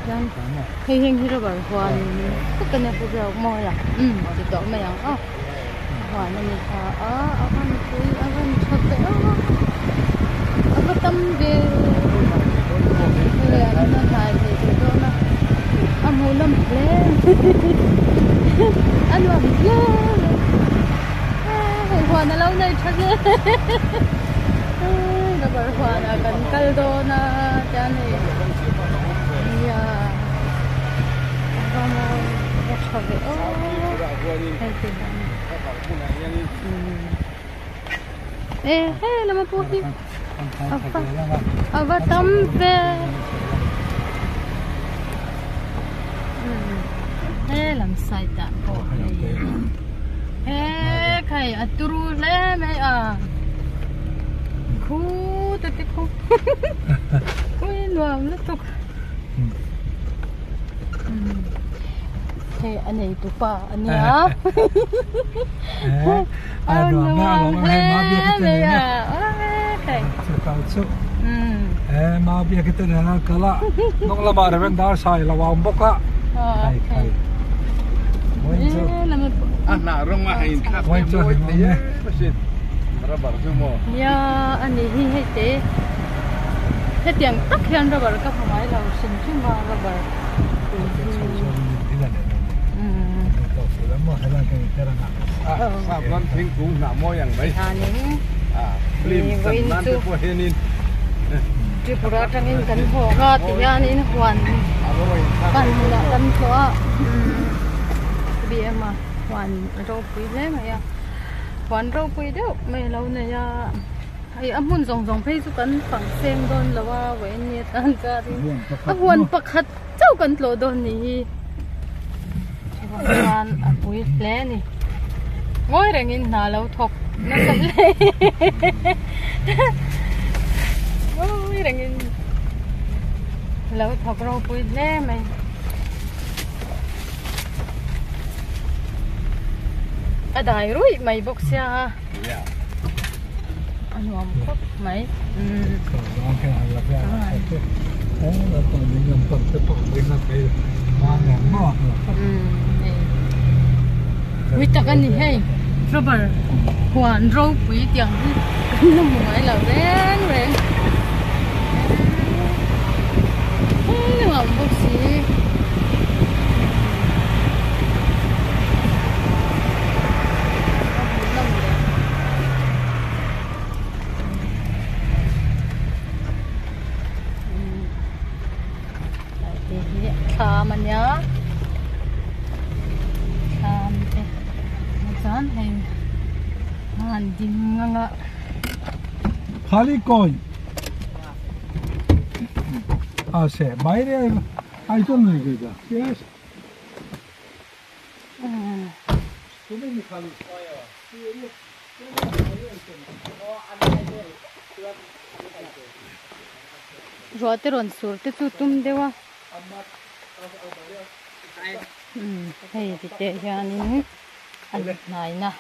hian hei heng hi rubber huan vek a nia pu ber mawi a umm ti tawh mai ang aw huan a ni ta a a van pui a van tha ve aw a va tam ve hei an la hnai thei tawh dawn a a hmuhnawm hle a nuam hle hei huan a lo nei tha hle rubber huan ah kan kal dawn a tian hei nia a va mawi a va tha ve aw hei te hian e he lama pawh hi a va a va tam ve he lam side ah pawh hei he khai a turu hle mai a khu te te khu ui nuam lutuk hei a nei tu pa a nia a nuam hle mai a khai Ma biak te nena kala nong lama Reverend Dar Sai lo awm bawk a khai khai a hnah rawng a hein thlak te mawi thei em asin rubber chu maw nia ani hi hei te hetiang tak hian rubber ka hmu ngai lo hrim hrim a rubber sap ram thingkung hnah mawi ang mai film chan nan te pawh hianin Tripura atangin kan hawng a ti hianin huan kan hmunah kan tlawh a BM a huan ropui hle mai a huan ropui deuh mai a lo nei a hei a hmun zawng zawng phei chu kan fang seng dawn lo a vawiin atan chuanin a huan pakhat chauh kan tlawh dawn ni hi chuan a pui hle a ni ngawi rengin hna lo thawk nasa hle ngawi rengin lo thawk ropui hle mai. A dai ruih mai bawk sia a nuam khawp mai ui tak a ni hei rubber huan ropui tiang hi kan la hmu ngai lo reng reng nuam bawk si. Thlam a nia thlam te chuan hei an ding ang a. Khali kawi a se mai re ai chuan nei ve ta yes. Ruah te rawn sur te chu tum deuh a hei ti teh hianin an hnai na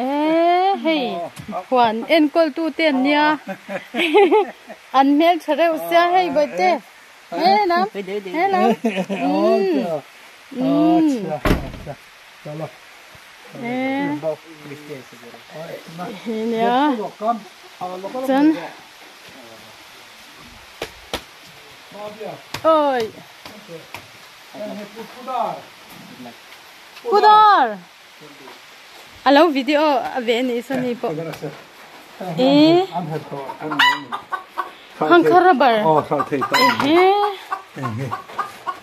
eee hei huan enkawl tu te an nia an hmeltha reuh sia hei bawihte. He lam he lam nia chuan oi pudar alo video a ve ni saw ni pawh e Hangkha rubber ehe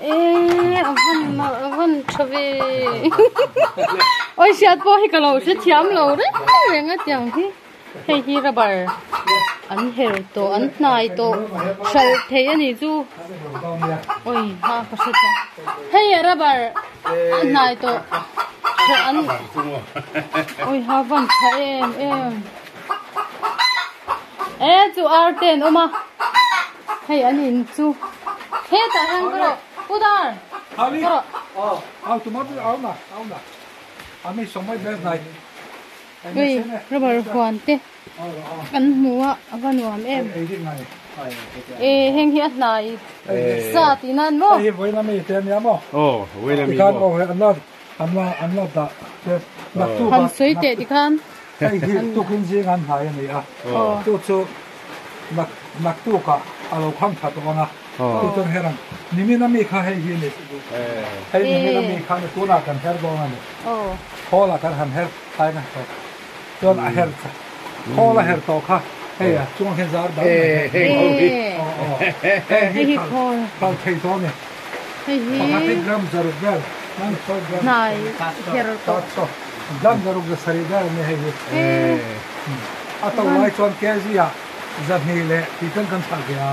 e a van a van tha ve oi hriat pawh hi ka lo hre thiam lo reng reng a tiang hi hei hi rubber an her tawh an hnai tawh hralh theih a nih chu oi ha ka hre thiam hei a rubber a hnai tawh an oi ha van tha em em. E chu ar te an awm a hei an in chu hetah hian ka rawh pu dar ka rawh ui rubber huan te kan hmu a a va nuam em. E heng hi a hnai sa tih nan maw? Hei hi vawiin ami te ania maw? Aw vawiin ami maw? Tikhan aw hei an la an la an la dah te naktuk Han sawi teh tikhan. Hei hi tukin zing an hnai a ni a, chu chu nak naktukah a lo kham tha tawh ang a, chu chuan her ang. Nimin ami kha hei hi a ni. Hei nimin ami kha ni tunah kan her dawn a ni. Khawlah kan han her thlai nga tawh. Chuan a her khawl a her tawh kha hei a chungah khian zar dang mai hei hei hi khal thei tawh a ni pakhat hi gram zaruk vel hnai her tawh gram zaruk za sarih vel a ni hei hi a to lai chuan kg ah zahnih leh tih chuan kan chhah ve a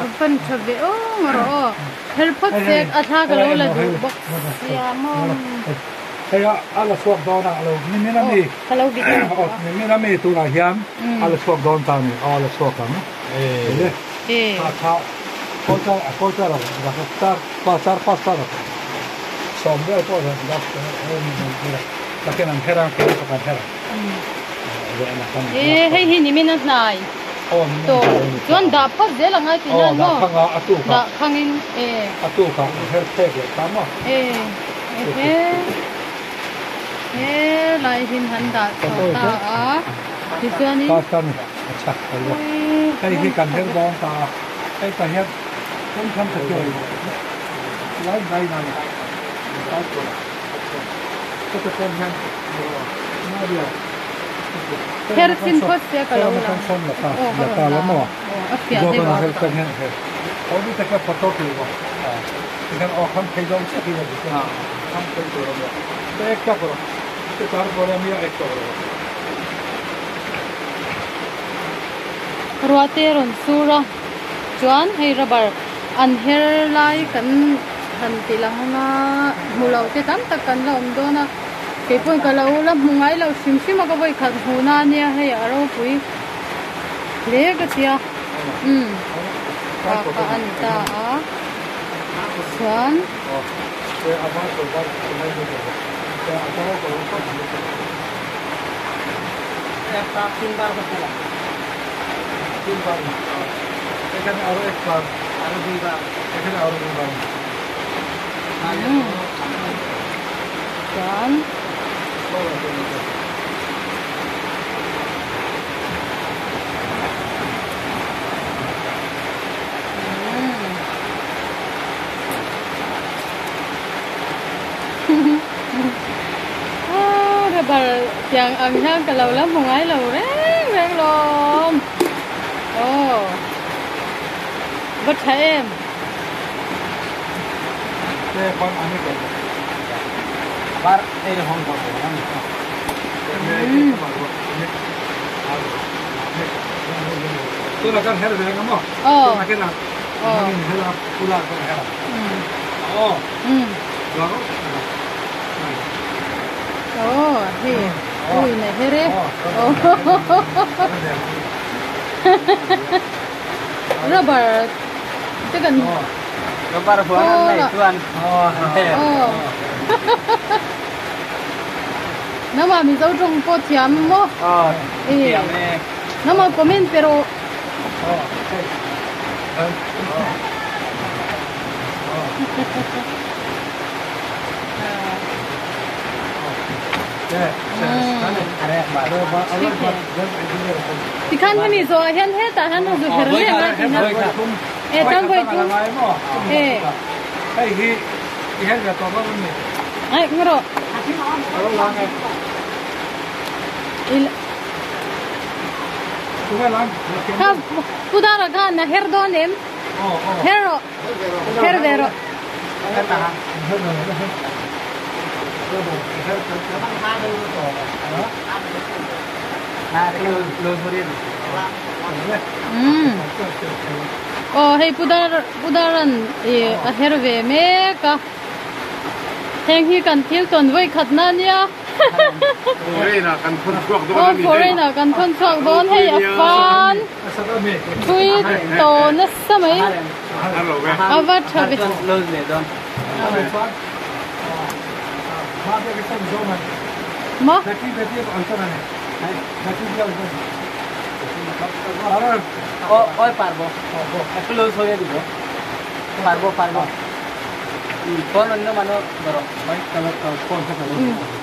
a van tha ve aw rawh aw her phawt sek a thla ka lo la duh bawk sia maw. Hei a a la chhuak dawn a lo nimin a mi aw nimin a mi tunah hian a la chhuak dawn ta a ni aw a la chhuak ang kha kha kawi a kawi char char pa char pa char sawm vel pawh takin an her a kan her e hei hi nimin a hnai to chuan dah phawt zel a ngai tih nan maw dah khangin e a tukah her phek leh ta maw e ehe he lai hin han dah chho ta a tichuanin hei hi kan her dawn ta a hei tah hian kawng tham tha khian lai ngai ngai chutah chuan hian Her chin phawt se ka lo la aw ka rawn la aw a fiah deuh a Ruahte rawn sur a chuan hei rubber an her lai kan han ti lang a hmu lo te tam tak kan la awm dawn a. Kei pawhin ka lo la hmu ngai lo hrim hrim a ka vawi khat hmuh na ania hei a ropui hle ka tia umm pa kha a ni ta a chuan Chuan rubber tiang ang hian ka lo la hmu ngai lo reng reng lawm aw va tha em. Rubber te kan Rubber huan an nei chuan Nama Mizo tawng pawh thiam maw? Aw thiam e. Nama comment pe rawh. Tikhan hemi zawhah hian hetah hian zu her leh ngai tih a e tan vawi tum e hei hi i her ve tawh bawk ani ai nge rawh kha pu dara khan a her dawn em her rawh her ve rawh Aw hei pu dar pu daran ih a her ve mek a heng hi kan thil tawn vawi khat na nia Foreign ah kan thawn chhuak dawn a ni hei foreign ah kan thawn chhuak dawn hei a fan thui tawh nasa mai a va tha ve. Ma? ওই পারবো একটু লুজ হয়ে দিব পারবো পারবো কোন অন্য মানুষ ধরো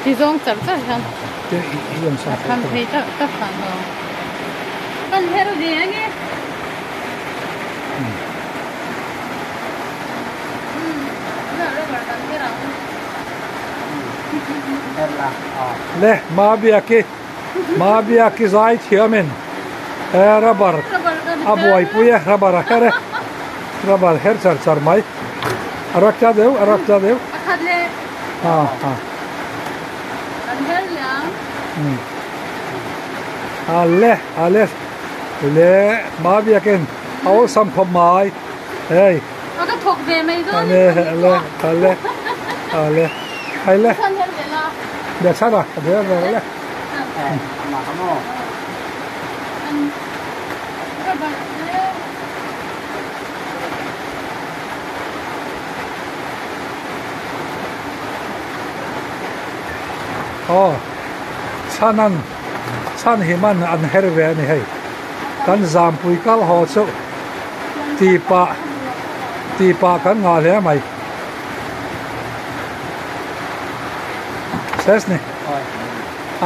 ti zawng char char hian a tham phei tak tak khan ho kan her ve ange le ma bia ki zai thiamin rubber a buai pui e rubber a her e rubber her char char mai arak cha deu ha ha ale ale le ma bia ken aw sam khop mai hey ka thok ve mai do le le ale ale hai le de chana de le ma kamo oh chanan chan hi man an her ve ani hei kan zam pui kal ho chu ti pa kan nga le mai ses ni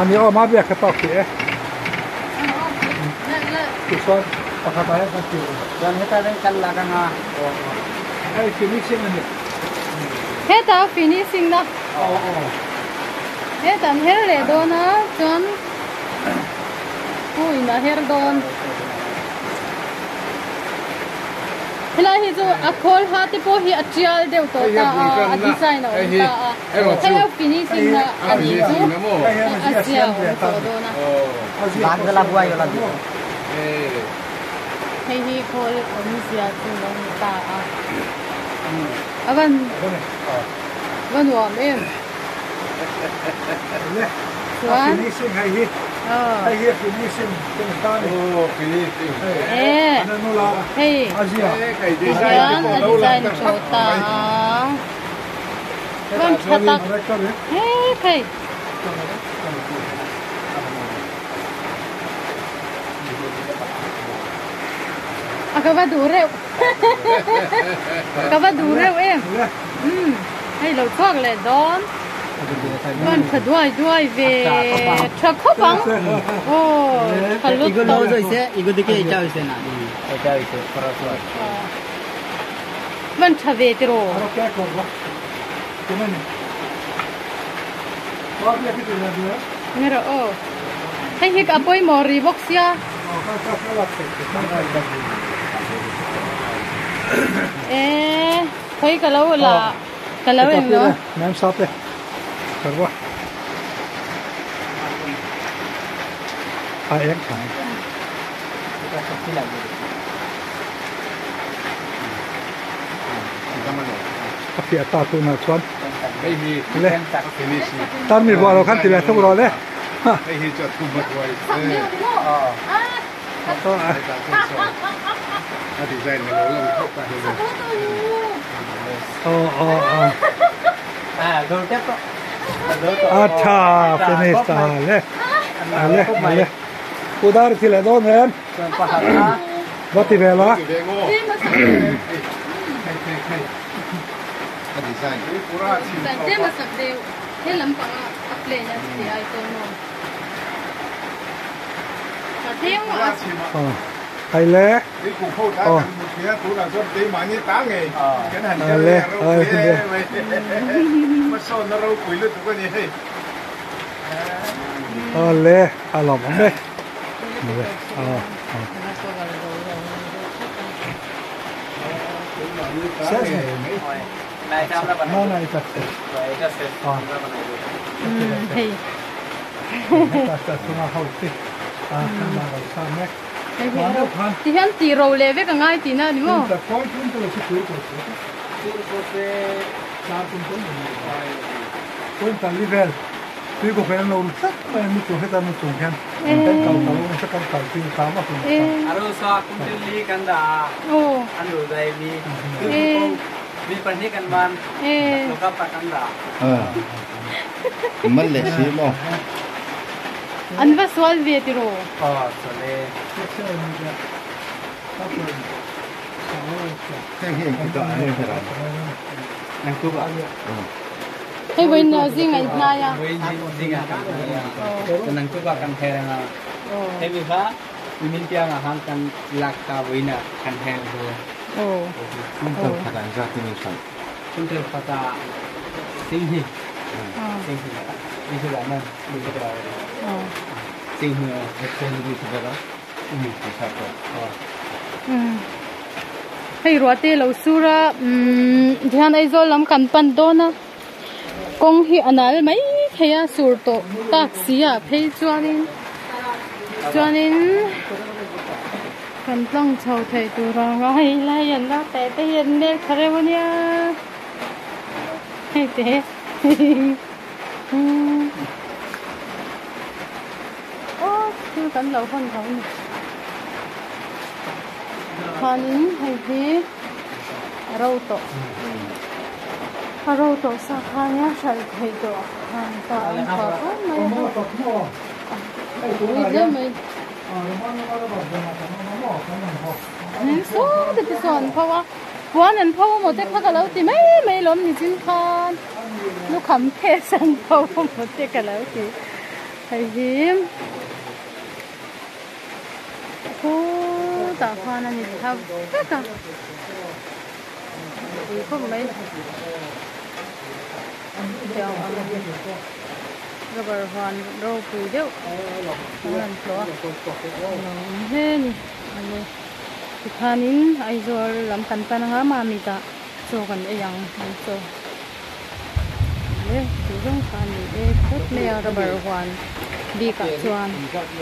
ani o ma bia ka pa ki e ki chuan pakhat ah hian kan ti chuan heta reng kan la ka nga hei finishing ani heta finishing na heta an her leh dawn a chuan ui na her dawn helai hi chu a khawl ha te pawh hi a tial deuh tawh ta a a design a awm ta a hei a finishing na ani chu a zia a awm tawh dawn a hei hi khawl awm zia chu lo ni ta a a van nuam em chuan finishing hei hi hei hi finishing ken ta ni oh finishing eh hei design a design tho ta van thatak he khai a ka va du reuh ka va du reuh em hei lo thuak leh dawn van tha duai duai ve tha khawp ang oh tha lut ego loss hoise ego dike eta hoise na eta hoise van tha ve tiro mera o hei hi ka poi mori box ya eh thoi ka lo la ka lo em no ma'am sap le karwa a ek tha a fi ata tu na chuan hei hi le finishing tan mi bo lo khan ti le thu ro le hei hi cha thu bat wai a design na lo lang thok ta oh oh oh ah do te to acha finish ta le le le udar ti le don em vati vela design te ma sak deu he lampang a plane a ti ai to no ta theng ma hay le cái cục khâu ta cần một phía tú là do tí mà như tá nghề cái này le mà sao nó rau quỷ luôn tụi con nhỉ le a lom me না না এটা এটা শেষ hey ti hian ti ro le ve ka ngai ti na ni mo ta level tui ko pen lo tak mai mi chu heta mi chung hian pen kal kal ni sa kal kal ti ta ma pu aro sa kuntil li kanda o anu dai mi mi pani kan ban lo ka pa kanda man le si mo An va sual ve tiraw? Aw sual e. Hei vawiin zing a inhnai a. Vawiin zing a kan hnai a. Nang tu ah kan her anga. Hei mi kha nimin piang ah khan kan lak kha vawiin ah kan her dawn. Quintal khat ah engzat in in hralh? Quintal khat ah singhnih. Singhnih. Hei ruah te lo sur a umm tihian Aizawl lam kan pan dawn a kawng hi a nal mai thei a sur tawh tak si ah phei chuanin chuanin kan tlang chho thei tur ang a hei lai an la teh te hi an nel tha reuh ania hei te. Aw thil kan lo hawn tho a ni chuanin hei hi a ro tawh a ro tawh sa kha nia hralh theih tawh han ta an chhuah fo mai a pui hle mai saw te te saw an pho a puan an pho amaw te kha ka lo ti mai mai lawm ni chin khan. Lukham pheh an pho maw te ka lo ti hei hi khutah khan a ni thla vek a pui khawp mai tiang ang rubber huan ropui deuh an rawn tlawh a a lo awm hle a ni awle tikhanin Aizawl lam kan pan anga mamit ah. Chaw kan ei ang an chaw le tih zawng kha a ni e phawt mai a rubber huan bikah chuan.